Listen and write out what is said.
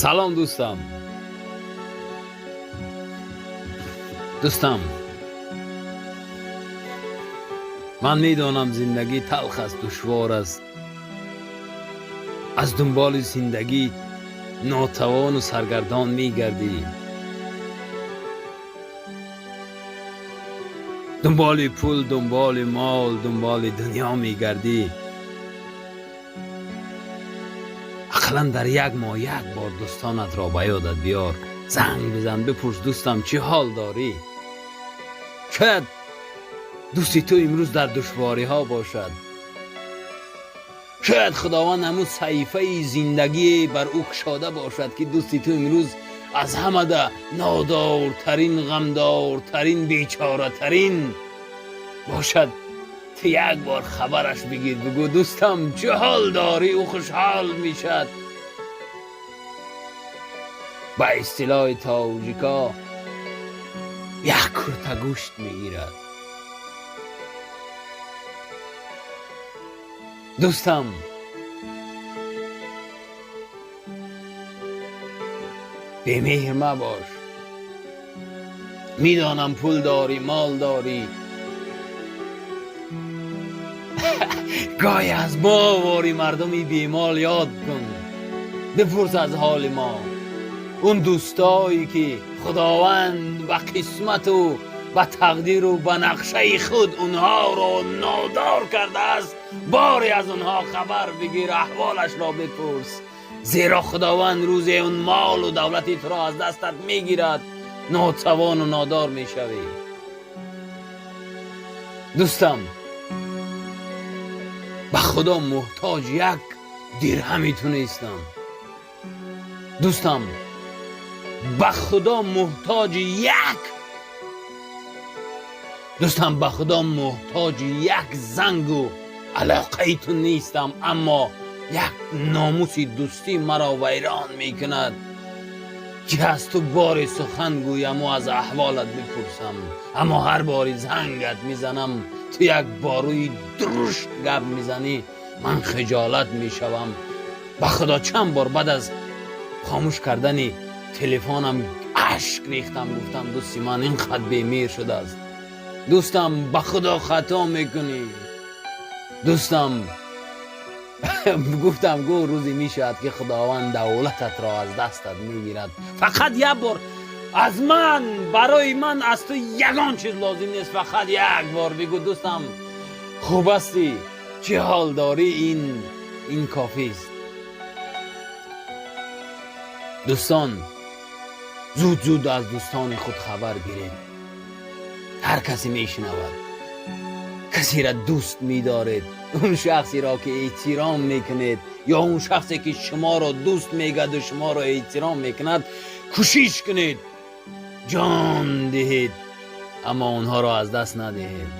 Салом, дӯстам. Дӯстам, ман медонам, зиндагӣ талх аст, душвор аст. Аз дунболи зиндагӣ нотавону саргардон мегардӣ, дунболи пул, дунболи мол, дунболи дунё мегардӣ. Ақаллан дар як моҳ як бор дӯстонатро ба ёдат биёр, занг бизан, бипурс: «Дӯстам, чӣ ҳол дорӣ?» Шояд дӯсти ту имрӯз дар душвориҳо бошад. Шояд Худованд ҳамун саҳифаи зиндагие бар ӯ кушода бошад, ки дӯсти ту имрӯз аз ҳамада нодортарин, ғамдортарин, бечоратарин бошад. Ту як бор хабараш бигир, бигӯ: «Дӯстам, чӣ ҳол дорӣ?» Ӯ хушҳол мешад. Ба истилоҳи тоҷико, як курта гӯшт мегирад. Дӯстам, бемеҳр мабош. Медонам, пул дорӣ, мол дорӣ. Гоҳе аз мо вори мардуми бемол ёд кун, бипурс аз ҳоли мо. Он дӯстое ки Худованд ба қисмату ба тақдиру ба нақшаи худ онҳоро нодор кардааст, боре аз онҳо хабар бигир, аҳволашро бипурс, зеро Худованд рӯзе он молу давлати туро аз дастат мегирад, нотавону нодор мешавӣ. Дӯстам, ба Худо муҳтоҷ як дирҳами ту нестам. Дӯстам, ба Худо муҳтоҷи як дӯстам, ба Худо муҳтоҷи як зангу алоқаи ту нестам, аммо як номуси дӯстӣ маро вайрон мекунад, ки аз ту боре сухан гӯяму аз аҳволат бипурсам. Аммо ҳар бори зангат мизанам, ту як борӯи дурушт гап мизанӣ, ман хиҷолат мешавам. Ба Худо, чанд бор баъд аз хомӯш кардани телефонам ашк рехтам. Гуфтам: «Дӯсти ман ин қад бемеҳр шудааст». Дӯстам, ба Худо, хато мекунӣ. Дӯстам, гуфтам, гӯ рӯзе мешавад, ки Худованд давлататро аз дастат мегирад. Фақат як бор аз ман, барои ман аз ту ягон чиз лозим нест, фақат як бор бигӯ: «Дӯстам, хуб ҳастӣ, чӣ ҳол дорӣ?» Ин кофист. Дӯстон, зуд зуд аз дӯстони худ хабар гиред. Ҳар касе мешунавад, касеро дӯст медоред, он шахсеро ки эҳтиром мекунед ё он шахсе ки шуморо дӯст мегаду шуморо эҳтиром мекунад, кӯшиш кунед, ҷон диҳед, аммо онҳоро аз даст надиҳед.